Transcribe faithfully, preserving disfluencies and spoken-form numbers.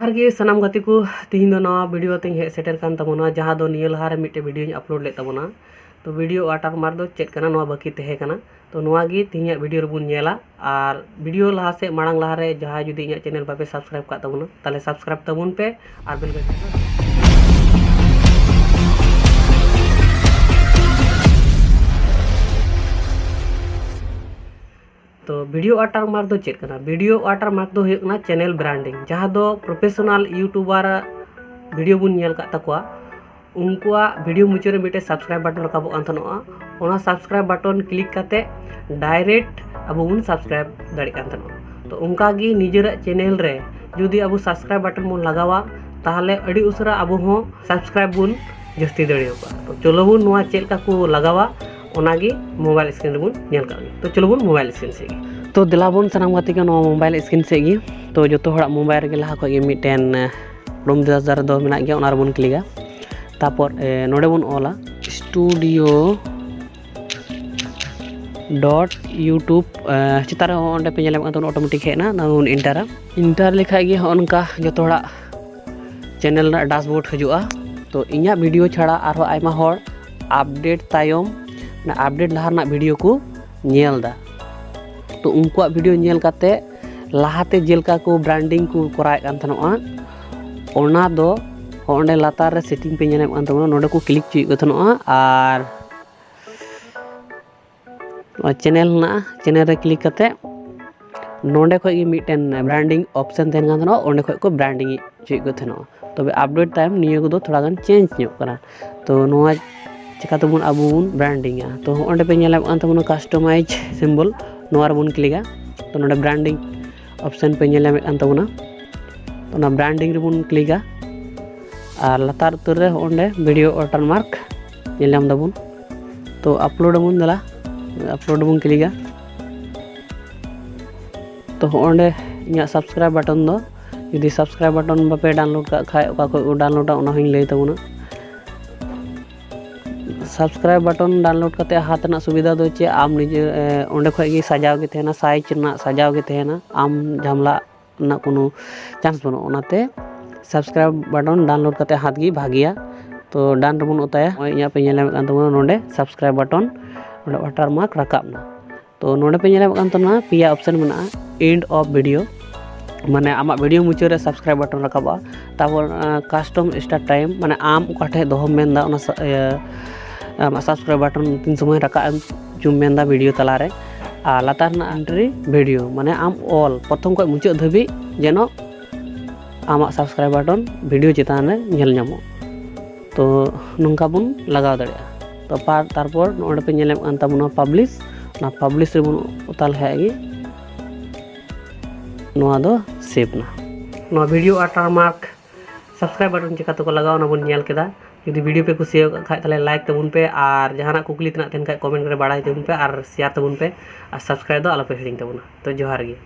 ᱟᱨ ᱜᱮ ᱥᱟᱱᱟᱢ ᱜᱟᱛᱮ ᱠᱚ, ᱛᱤᱦᱤᱧ ᱫᱚ ᱱᱟᱣᱟ ᱵᱷᱤᱰᱤᱭᱳ ᱛᱮᱧ ᱦᱮᱡ ᱥᱮᱴᱮᱨ ᱠᱟᱱ ᱛᱟᱵᱚᱱᱟ, ᱡᱟᱦᱟᱸ ᱫᱚ ᱱᱤᱭᱟᱹ ᱞᱟᱦᱟ ᱨᱮ ᱢᱤᱫᱴᱮᱡ ᱵᱷᱤᱰᱤᱭᱳᱧ ᱟᱯᱞᱳᱰ ᱞᱮᱫ ᱛᱟᱵᱚᱱᱟ᱾ ᱛᱚ ᱵᱷᱤᱰᱤᱭᱳ ᱣᱟᱴᱟᱨᱢᱟᱨᱠ ᱫᱚ ᱪᱮᱫ ᱠᱟᱱᱟ, ᱱᱚᱣᱟ ᱵᱟᱹᱠᱤ ᱛᱟᱦᱮᱸ ᱠᱟᱱᱟ᱾ ᱛᱚ ᱱᱚᱣᱟ ᱜᱮ ᱛᱤᱦᱤᱧᱟᱜ ᱵᱷᱤᱰᱤᱭᱳ ᱨᱮᱵᱚᱱ ᱧᱮᱞᱟ᱾ ᱟᱨ ᱵᱷᱤᱰᱤᱭᱳ ᱞᱟᱦᱟ ᱥᱮᱫ, ᱢᱟᱲᱟᱝ ᱞᱟᱦᱟ ᱨᱮ ᱡᱟᱦᱟᱸᱭ ᱡᱩᱫᱤ ᱤᱧᱟᱹᱜ ᱪᱮᱱᱮᱞ ᱵᱟᱯᱮ ᱥᱟᱵᱥᱠᱨᱟᱭᱤᱵᱽ ᱠᱟᱜ ᱛᱟᱵᱚᱱᱟ, ᱛᱟᱦᱚᱞᱮ ᱥᱟᱵᱥᱠᱨᱟᱭᱤᱵᱽ ᱛᱟᱵᱚᱱ ᱯᱮ ᱟᱨ ᱵᱮᱞ ᱜᱷᱚᱱᱴᱤ ᱠᱚ᱾ ᱛᱚ ᱵᱷᱤᱰᱤᱭᱳ ᱣᱟᱴᱟᱨᱢᱟᱨᱠ ᱫᱚ ᱪᱮᱫ ᱠᱟᱱᱟ? ᱵᱷᱤᱰᱤᱭᱳ ᱣᱟᱴᱟᱨᱢᱟᱨᱠ ᱫᱚ ᱦᱩᱭᱩᱜ ᱠᱟᱱᱟ ᱪᱮᱱᱮᱞ ᱵᱨᱟᱱᱰᱤᱝ, ᱡᱟᱦᱟᱸ ᱫᱚ ᱯᱨᱚᱯᱷᱮᱥᱚᱱᱟᱞ ᱭᱩᱴᱩᱵᱟᱨ ᱵᱷᱤᱰᱤᱭᱳ ᱵᱚᱱ ᱧᱮᱞ ᱠᱟᱜ ᱛᱟᱠᱚᱣᱟ, ᱩᱱᱠᱩᱣᱟᱜ ᱵᱷᱤᱰᱤᱭᱳ ᱢᱩᱪᱟᱹᱫ ᱨᱮ ᱢᱤᱫᱴᱮᱡ ᱥᱟᱵᱥᱠᱨᱟᱭᱤᱵ ᱵᱟᱴᱚᱱ ᱨᱟᱠᱟᱵᱚᱜ ᱠᱟᱱ ᱛᱟᱦᱮᱱᱚᱜᱼᱟ᱾ ᱚᱱᱟ ᱥᱟᱵᱥᱠᱨᱟᱭᱤᱵ ᱵᱟᱴᱚᱱ ᱠᱞᱤᱠ ᱠᱟᱛᱮ ᱰᱟᱭᱨᱮᱠᱴ ᱟᱵᱚ ᱵᱚᱱ ᱥᱟᱵᱥᱠᱨᱟᱭᱤᱵ ᱫᱟᱲᱮᱭᱟᱜ ᱠᱟᱱ ᱛᱟᱦᱮᱱᱚᱜᱼᱟ᱾ ᱛᱚ ᱚᱱᱠᱟ ᱜᱮ ᱱᱤᱡᱮᱨᱟᱜ ᱪᱮᱱᱮᱞ ᱨᱮ ᱡᱩᱫᱤ ᱟᱵᱚ ᱥᱟᱵᱥᱠᱨᱟᱭᱤᱵ ᱵᱟᱴᱚᱱ ᱵᱚᱱ ᱞᱟᱜᱟᱣᱟ, ᱛᱟᱦᱚᱞᱮ ᱟᱹᱰᱤ ᱩᱥᱟᱹᱨᱟ ᱟᱵᱚ ᱦᱚᱸ ᱥᱟᱵᱥᱠᱨᱟᱭᱤᱵ ᱵᱚᱱ ᱡᱟᱹᱥᱛᱤ ᱫᱟᱲᱮᱭᱟᱠᱚᱣᱟ᱾ ᱛᱚ ᱪᱚᱞᱚ ᱵᱚᱱ ᱱᱚᱣᱟ ᱪᱮᱫ ᱞᱮᱠᱟ ᱠᱚ ᱞᱟᱜᱟᱣᱟ, ᱚᱱᱟᱜᱮ ᱢᱳᱵᱟᱭᱤᱞ ᱥᱠᱨᱤᱱ ᱨᱮᱵᱚᱱ ᱧᱮᱞ ᱠᱟᱜ ᱜᱮ᱾ ᱛᱚ ᱪᱚᱞᱚ ᱵᱚᱱ ᱢᱳᱵᱟᱭᱤᱞ ᱥᱠᱨᱤᱱ ᱥᱮᱫ ᱜᱮ᱾ ᱛᱚ ᱫᱮᱞᱟ ᱵᱚᱱ ᱥᱟᱱᱟᱢ ᱜᱟᱛᱮ ᱠᱚ ᱱᱚᱣᱟ ᱢᱳᱵᱟᱭᱤᱞ ᱥᱠᱨᱤᱱ ᱥᱮᱫ ᱜᱮ᱾ ᱛᱚ ᱡᱚᱛᱚ ᱦᱚᱲᱟᱜ ᱢᱳᱵᱟᱭᱤᱞ ᱨᱮᱜᱮ ᱞᱟᱦᱟ ᱠᱷᱚᱡ ᱜᱮ ᱢᱤᱫᱴᱮᱱ, ᱮ, Chrome browser ᱫᱚ ᱢᱮᱱᱟᱜ ᱜᱮᱭᱟ, ᱚᱱᱟ ᱨᱮᱵᱚᱱ ᱠᱞᱤᱠᱟ᱾ ᱛᱟᱯᱚᱨ, ᱮ, ᱱᱚᱰᱮ ᱵᱚᱱ ᱚᱞᱟ studio dot youtube, ᱮ, ᱪᱮᱛᱟᱱ ᱨᱮ ᱚᱸᱰᱮ ᱯᱮ ᱧᱮᱞ ᱧᱟᱢᱮᱫ ᱠᱟᱱ ᱛᱟᱵᱚᱱᱟ, ᱚᱴᱳᱢᱮᱴᱤᱠ ᱦᱮᱡ ᱮᱱᱟ, ᱱᱚᱣᱟ ᱵᱚᱱ ᱮᱱᱴᱟᱨᱟ᱾ ᱮᱱᱴᱟᱨ ᱞᱮᱠᱷᱟᱡ ᱜᱮ ᱦᱚᱸᱜᱼᱚ ᱱᱚᱝᱠᱟ ᱡᱚᱛᱚ ᱦᱚᱲᱟᱜ ᱪᱮᱱᱮᱞ ᱨᱮᱱᱟᱜ ᱰᱟᱥᱵᱳᱨᱰ ᱦᱤᱡᱩᱜᱼᱟ᱾ ᱛᱚ ᱤᱧᱟᱹᱜ ᱵᱷᱤᱰᱤᱭᱳ ᱪᱷᱟᱲᱟ ᱟᱨᱦᱚᱸ ᱟᱭᱢᱟ ᱦᱚᱲ ᱟᱯᱰᱮᱴ ᱛᱟᱭᱚᱢ, ᱚᱱᱟ ᱟᱯᱰᱮᱴ ᱞᱟᱦᱟ ᱨᱮᱱᱟᱜ ᱵᱷᱤᱰᱤᱭᱳ ᱠᱚ ᱧᱮᱞ ᱮᱫᱟ᱾ ᱛᱚ ᱩᱱᱠᱩᱣᱟᱜ ᱵᱷᱤᱰᱤᱭᱳ ᱧᱮᱞ ᱠᱟᱛᱮ ᱞᱟᱦᱟᱛᱮ ᱡᱮᱞᱮᱠᱟ ᱠᱚ ᱵᱨᱟᱱᱰᱤᱝ ᱠᱚ ᱠᱚᱨᱟᱣᱮᱫ ᱠᱟᱱ ᱛᱟᱦᱮᱱᱚᱜᱼᱟ, ᱚᱱᱟ ᱫᱚ ᱚᱸᱰᱮ ᱞᱟᱛᱟᱨ ᱨᱮ ᱥᱮᱴᱤᱝ ᱯᱮ ᱧᱮᱞ ᱧᱟᱢᱮᱫ ᱠᱟᱱ ᱛᱟᱵᱚᱱᱟ, ᱱᱚᱰᱮ ᱠᱚ ᱠᱞᱤᱠ ᱦᱚᱪᱚᱭᱮᱫ ᱠᱚ ᱛᱟᱦᱮᱱᱚᱜᱼᱟ᱾ ᱟᱨ ᱱᱚᱣᱟ ᱪᱮᱱᱮᱞ ᱦᱮᱱᱟᱜᱼᱟ, ᱪᱮᱱᱮᱞ ᱨᱮ ᱠᱞᱤᱠ ᱠᱟᱛᱮ ᱱᱚᱰᱮ ᱠᱷᱚᱡ ᱜᱮ ᱢᱤᱫᱴᱮᱱ ᱵᱨᱟᱱᱰᱤᱝ ᱚᱯᱥᱮᱱ ᱛᱟᱦᱮᱱ ᱠᱟᱱ ᱛᱟᱦᱮᱱᱟ, ᱚᱸᱰᱮ ᱠᱷᱚᱡ ᱠᱚ ᱵᱨᱟᱱᱰᱤᱝ ᱦᱚᱪᱚᱭᱮᱫ ᱠᱚ ᱛᱟᱦᱮᱱᱚᱜᱼᱟ᱾ ᱛᱚᱵᱮ ᱟᱯᱰᱮᱴ ᱛᱟᱭᱚᱢ ᱱᱤᱭᱟᱹ ᱠᱚᱫᱚ ᱛᱷᱚᱲᱟ ᱜᱟᱱ ᱪᱮᱧᱡᱽ ᱧᱚᱜ ᱠᱟᱱᱟ᱾ ᱛᱚ ᱱᱚᱣᱟ ᱪᱤᱠᱟ ᱛᱮᱵᱚᱱ ᱟᱵᱚ ᱵᱚᱱ ᱵᱨᱟᱱᱰᱤᱝᱟ? ᱛᱚ ᱦᱚᱸᱜᱼᱚᱸᱰᱮ ᱯᱮ ᱧᱮᱞ ᱧᱟᱢᱮᱫ ᱠᱟᱱ ᱛᱟᱵᱚᱱᱟ ᱠᱟᱥᱴᱚᱢᱟᱭᱤᱡᱽ ᱥᱤᱢᱵᱚᱞ, ᱱᱚᱣᱟ ᱨᱮᱵᱚᱱ ᱠᱞᱤᱠᱟ᱾ ᱛᱚ ᱱᱚᱰᱮ ᱵᱨᱟᱱᱰᱤᱝ ᱚᱯᱥᱮᱱ ᱯᱮ ᱧᱮᱞ ᱧᱟᱢᱮᱫ ᱠᱟᱱ ᱛᱟᱵᱚᱱᱟ᱾ ᱛᱚ ᱚᱱᱟ ᱵᱨᱟᱱᱰᱤᱝ ᱨᱮᱵᱚᱱ ᱠᱞᱤᱠᱟ ᱟᱨ ᱞᱟᱛᱟᱨ ᱩᱛᱟᱹᱨ ᱨᱮ ᱦᱚᱸᱜᱼᱚᱸᱰᱮ ᱵᱷᱤᱰᱤᱭᱳ ᱣᱟᱴᱟᱨᱢᱟᱨᱠ ᱧᱮᱞ ᱧᱟᱢ ᱫᱟᱵᱚᱱ᱾ ᱛᱚ ᱟᱯᱞᱳᱰ ᱟᱵᱚᱱ, ᱫᱮᱞᱟ ᱟᱯᱞᱳᱰ ᱵᱚᱱ ᱠᱞᱤᱠᱟ᱾ ᱛᱚ ᱦᱚᱸᱜᱼᱚᱸᱰᱮ ᱤᱧᱟᱹᱜ ᱥᱟᱵᱥᱠᱨᱟᱭᱤᱵ ᱵᱟᱴᱚᱱ ᱫᱚ, ᱡᱩᱫᱤ ᱥᱟᱵᱥᱠᱨᱟᱭᱤᱵ ᱵᱟᱴᱚᱱ ᱵᱟᱯᱮ ᱰᱟᱣᱩᱱᱞᱳᱰ ᱠᱟᱜ ᱠᱷᱟᱡ, ᱚᱠᱟ ᱠᱷᱚᱡ ᱠᱚ ᱰᱟᱣᱩᱱᱞᱳᱰᱟ ᱚᱱᱟ ᱦᱚᱸᱧ ᱞᱟᱹᱭ ᱛᱟᱵᱚᱱᱟ᱾ ᱥᱟᱵᱥᱠᱨᱟᱭᱤᱵ ᱵᱟᱴᱚᱱ ᱰᱟᱣᱩᱱᱞᱳᱰ ᱠᱟᱛᱮ ᱦᱟᱛ ᱨᱮᱱᱟᱜ ᱥᱩᱵᱤᱫᱷᱟ ᱫᱚ ᱪᱮᱫ, ᱟᱢ ᱱᱤᱡᱮ, ᱮ, ᱚᱸᱰᱮ ᱠᱷᱚᱡ ᱜᱮ ᱥᱟᱡᱟᱣ ᱜᱮ ᱛᱟᱦᱮᱱᱟ, ᱥᱟᱭᱤᱡᱽ ᱨᱮᱱᱟᱜ ᱥᱟᱡᱟᱣ ᱜᱮ ᱛᱟᱦᱮᱱᱟ, ᱟᱢ ᱡᱷᱟᱢᱞᱟ ᱨᱮᱱᱟᱜ ᱠᱳᱱᱳ ᱪᱟᱱᱥ ᱵᱟᱹᱱᱩᱜᱼᱟ᱾ ᱚᱱᱟᱛᱮ subscribe button download ᱠᱟᱛᱮ ᱦᱟᱛ ᱜᱮ ᱵᱷᱟᱜᱮᱭᱟ᱾ ᱛᱚ done ᱨᱮᱵᱚᱱ ᱚᱛᱟᱭᱟ᱾ ᱱᱚᱜᱼᱚᱭ ᱤᱧᱟᱹᱜ ᱯᱮ ᱧᱮᱞ ᱧᱟᱢᱮᱫ ᱠᱟᱱ ᱛᱟᱵᱚᱱᱟ ᱱᱚᱰᱮ subscribe button, ᱱᱚᱰᱮ watermark ᱨᱟᱠᱟᱵ ᱮᱱᱟ᱾ ᱛᱚ ᱱᱚᱰᱮ ᱯᱮ ᱧᱮᱞ ᱧᱟᱢᱮᱫ ᱠᱟᱱ ᱛᱟᱵᱚᱱᱟ ᱯᱮᱭᱟ ᱚᱯᱥᱮᱱ ᱢᱮᱱᱟᱜᱼᱟ᱾ End of video, ᱢᱟᱱᱮ ᱟᱢᱟᱜ ᱵᱷᱤᱰᱤᱭᱳ ᱢᱩᱪᱟᱹᱫ ᱨᱮ subscribe button ᱨᱟᱠᱟᱵᱚᱜᱼᱟ᱾ ᱛᱟᱨᱯᱚᱨ custom start time, ᱢᱟᱱᱮ ᱟᱢ ᱚᱠᱟ ᱴᱷᱮᱡ ᱫᱚᱦᱚᱢ ᱢᱮᱱᱫᱟ ᱚᱱᱟ ᱥᱟ- ᱤᱭᱟᱹ, ᱟᱢᱟᱜ subscribe button ᱛᱤᱱ ᱥᱚᱢᱚᱭ ᱨᱟᱠᱟᱵ ᱮᱢ ᱪᱚᱢ ᱢᱮᱱᱫᱟ ᱵᱷᱤᱰᱤᱭᱳ ᱛᱟᱞᱟᱨᱮ᱾ ᱟᱨ ᱞᱟᱛᱟᱨ ᱨᱮᱱᱟᱜ entry video, ᱢᱟᱱᱮ ᱟᱢ ᱚᱞ ᱯᱨᱚᱛᱷᱚᱢ ᱠᱷᱚᱱ ᱢᱩᱪᱟᱹᱫ ᱫᱷᱟᱹᱵᱤᱡ ᱡᱮᱱᱚ ᱟᱢᱟᱜ subscribe button ᱵᱷᱤᱰᱤᱭᱳ ᱪᱮᱛᱟᱱ ᱨᱮ ᱧᱮᱞ ᱧᱟᱢᱚᱜ᱾ ᱛᱚ ᱱᱚᱝᱠᱟ ᱵᱚᱱ ᱞᱟᱜᱟᱣ ᱫᱟᱲᱮᱭᱟᱜᱼᱟ᱾ ᱛᱚ ᱯᱟᱨ ᱛᱟᱨᱯᱚᱨ ᱱᱚᱰᱮ ᱯᱮ ᱧᱮᱞ ᱧᱟᱢ ᱠᱟᱱ ᱛᱟᱵᱚᱱᱟ publish, ᱚᱱᱟ publish ᱨᱮᱵᱚᱱ ᱚᱛᱟ ᱞᱮᱠᱷᱟᱡ ᱜᱮ ᱱᱚᱣᱟ ᱫᱚ save ᱮᱱᱟ᱾ ᱱᱚᱣᱟ video watermark subscribe button ᱪᱤᱠᱟᱹ ᱛᱮᱠᱚ ᱞᱟᱜᱟᱣᱟ ᱚᱱᱟ ᱵᱚᱱ ᱧᱮᱞ ᱠᱮᱫᱟ᱾ ᱡᱩᱫᱤ ᱵᱷᱤᱰᱤᱭᱳ ᱯᱮ ᱠᱩᱥᱤᱭᱟᱜ ᱠᱷᱟᱡ ᱛᱟᱦᱚᱞᱮ like ᱛᱟᱵᱚᱱ ᱯᱮ, ᱟᱨ ᱡᱟᱦᱟᱱᱟᱜ ᱠᱩᱠᱞᱤ ᱛᱮᱱᱟᱜ ᱛᱟᱦᱮᱱ ᱠᱷᱟᱡ comment ᱨᱮ ᱵᱟᱲᱟᱭ ᱛᱟᱵᱚᱱ ᱯᱮ, ᱟᱨ share ᱛᱟᱵᱚᱱ ᱯᱮ, ᱟᱨ subscribe ᱫᱚ ᱟᱞᱚᱯᱮ ᱦᱤᱲᱤᱧ ᱛᱟᱵᱚᱱᱟ᱾ ᱛᱚ ᱡᱚᱦᱟᱨ ᱜᱮ᱾